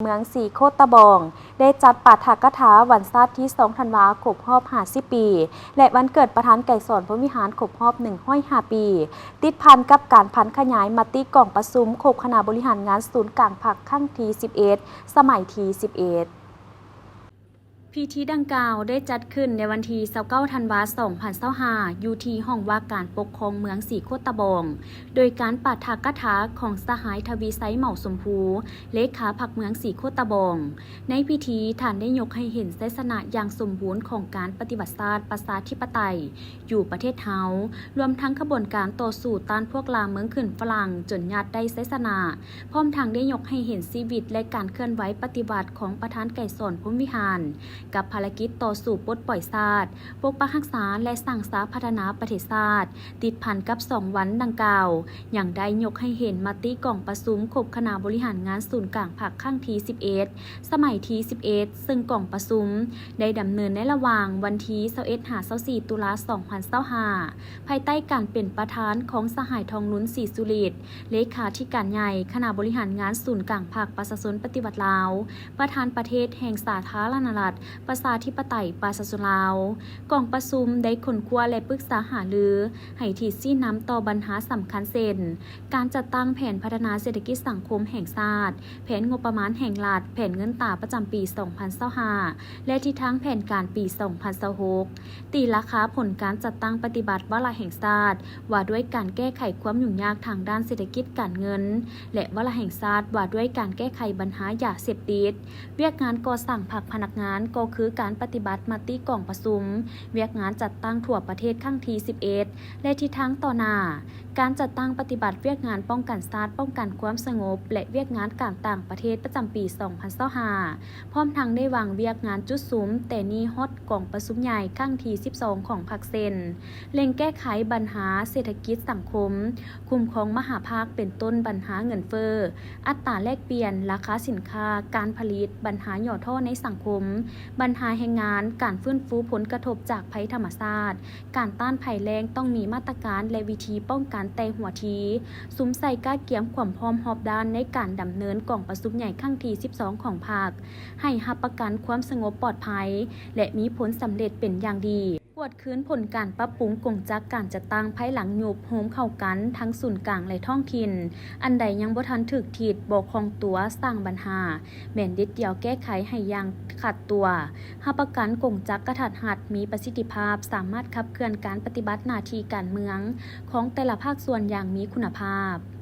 ເມືອງສີໂຄດຕະບອງ ໄດ້ຈັດປາຖະກະຖາວັນຊາດທີສອງທັນວາ ຄົບຮອບຫ້າສິບປີ ແລະ ວັນເກີດປະທານໄກສອນ ພົມວິຫານ ຄົບຮອບໜຶ່ງຮ້ອຍຫ້າປີ ຕິດພັນກັບການຜັນຂະຫຍາຍມະຕິກອງປະຊຸມຄົບຄະນະບໍລິຫານງານສູນກາງພັກຄັ້ງທີສິບເອັດ ສະໄໝທີສິບເອັດ. ພິທີດັ່ງກ່າວໄດ້ຈັດຂຶ້ນໃນວັນທີຊາວເກົ້າທັນວາ ສອງພັນຊາວຫ້າ ຢູ່ທີ່ຫ້ອງວ່າການປົກຄອງເມືອງສີໂຄດຕະບອງ ໂດຍການປາຖະກະຖາຂອງສະຫາຍ ທະວີໄຊ ເໝົາຊົມພູ ເລຂາພັກເມືອງສີໂຄດຕະບອງ. ໃນພິທີ ທ່ານໄດ້ຍົກໃຫ້ເຫັນໄຊຊະນະຢ່າງສົມບູນຂອງການປະຕິວັດຊາດປະຊາທິປະໄຕຢູ່ປະເທດເຮົາ, ລວມທັງຂະບວນການຕໍ່ສູ້ຕ້ານພວກລ່າເມືອງຂຶ້ນຝຣັ່ງຈົນຍາດໄດ້ໄຊຊະນະ, ພ້ອມທັງໄດ້ຍົກໃຫ້ເຫັນຊີວິດ ແລະ ການເຄື່ອນໄຫວປະຕິວັດຂອງປະທານໄກສອນ ພົມວິຫານ ກັບພາລະກິດຕໍ່ສູ້ປົດປ່ອຍຊາດ, ປົກປັກຮັກສາ ແລະ ສ້າງສາພັດທະນາປະເທດຊາດ. ຕິດພັນກັບສອງວັນດັ່ງກ່າວ ຍັງໄດ້ຍົກໃຫ້ເຫັນມະຕິກອງປະຊຸມຄົບຄະນະບໍລິຫານງານສູນກາງພັກຄັ້ງທີສິບເອັດ ສະໄໝທີສິບເອັດ ເຊິ່ງກອງປະຊຸມໄດ້ດຳເນີນໃນລະຫວ່າງວັນທີຊາວເອັດ ຫາ ຊາວສີ່ ຕຸລາ ສອງພັນຊາວຫ້າ ພາຍໃຕ້ການເປັນປະທານຂອງສະຫາຍ ທອງລຸນ ສີສຸລິດ ເລຂາທິການໃຫຍ່ຄະນະບໍລິຫານງານສູນກາງພັກປະຊາຊົນປະຕິວັດລາວ, ປະທານປະເທດແຫ່ງສາທາລະນະລັດ ປະຊາທິປະໄຕປະຊາຊົນລາວ. ກອງປະຊຸມໄດ້ຄົ້ນຄວ້າ ແລະ ປຶກສາຫາລືໃຫ້ທິດຊີ້ນຳຕໍ່ບັນຫາສຳຄັນເຊັ່ນ ການຈັດຕັ້ງແຜນພັດທະນາເສດຖະກິດສັງຄົມແຫ່ງຊາດ, ແຜນງົບປະມານແຫ່ງລັດ, ແຜນເງິນຕາປະຈຳປີສອງພັນຊາວຫ້າ ແລະ ທິດທາງແຜນການປີສອງພັນຊາວຫົກ, ຕີລາຄາຜົນການຈັດຕັ້ງປະຕິບັດວາລະແຫ່ງຊາດວ່າດ້ວຍການແກ້ໄຂຄວາມຫຍຸ້ງຍາກທາງດ້ານເສດຖະກິດການເງິນ ແລະ ວາລະແຫ່ງຊາດວ່າດ້ວຍການແກ້ໄຂບັນຫາຢາເສບຕິດ. ວຽກງານກໍ່ສ້າງພັກພະນັກງານ ກໍຄືການປະຕິບັດມະຕິກອງປະຊຸມ, ວຽກງານຈັດຕັ້ງທົ່ວປະເທດຄັ້ງທີສິບເອັດ ແລະ ທິດທາງຕໍ່ໜ້າ, ການຈັດຕັ້ງປະຕິບັດວຽກງານປ້ອງກັນຊາດ, ປ້ອງກັນຄວາມສະຫງົບ ແລະ ວຽກງານການຕ່າງປະເທດປະຈຳປີສອງພັນຊາວຫ້າ ພ້ອມທັງໄດ້ວາງວຽກງານຈຸດສຸມແຕ່ນີ້ຮອດກອງປະຊຸມໃຫຍ່ຄັ້ງທີສິບສອງຂອງພັກ ເຊັ່ນ ເລັ່ງແກ້ໄຂບັນຫາເສດຖະກິດສັງຄົມ, ຄຸ້ມຄອງມະຫາພາກ ເປັນຕົ້ນບັນຫາເງິນເຟີ້, ອັດຕາແລກປ່ຽນ, ລາຄາສິນຄ້າ, ການຜະລິດ, ບັນຫາຫຍໍ້ທໍ້ໃນສັງຄົມ, ບັນຫາແຮງງານ, ການຟື້ນຟູຜົນກະທົບຈາກໄພທຳມະຊາດ, ການຕ້ານໄພແລ້ງ ຕ້ອງມີມາດຕະການ ແລະ ວິທີປ້ອງກັນແຕ່ຫົວທີ, ສຸມໃສ່ກະກຽມຄວາມພ້ອມຮອບດ້ານໃນການດຳເນີນກອງປະຊຸມໃຫຍ່ຄັ້ງທີສິບສອງຂອງພັກ ໃຫ້ຮັບປະກັນຄວາມສະຫງົບປອດໄພ ແລະ ມີຜົນສຳເລັດເປັນຢ່າງດີ. ກວດຄືນຜົນການປັບປຸງກົງຈັກການຈັດຕັ້ງພາຍຫຼັງຍຸບໂຮມເຂົ້າກັນທັງສູນກາງ ແລະ ທ້ອງຖິ່ນ, ອັນໃດຍັງບໍ່ທັນຖືກທິດ, ບໍ່ຄ່ອງຕົວ, ສ້າງບັນຫາ, ແມ່ນເດັດດ່ຽວແກ້ໄຂໃຫ້ຢ່າງຂາດຕົວ, ຮັບປະກັນກົງຈັກກະທັດຮັດ, ມີປະສິດທິພາບ, ສາມາດຂັບເຄື່ອນການປະຕິບັດໜ້າທີ່ການເມືອງຂອງແຕ່ລະພາກສ່ວນຢ່າງມີຄຸນນະພາບ.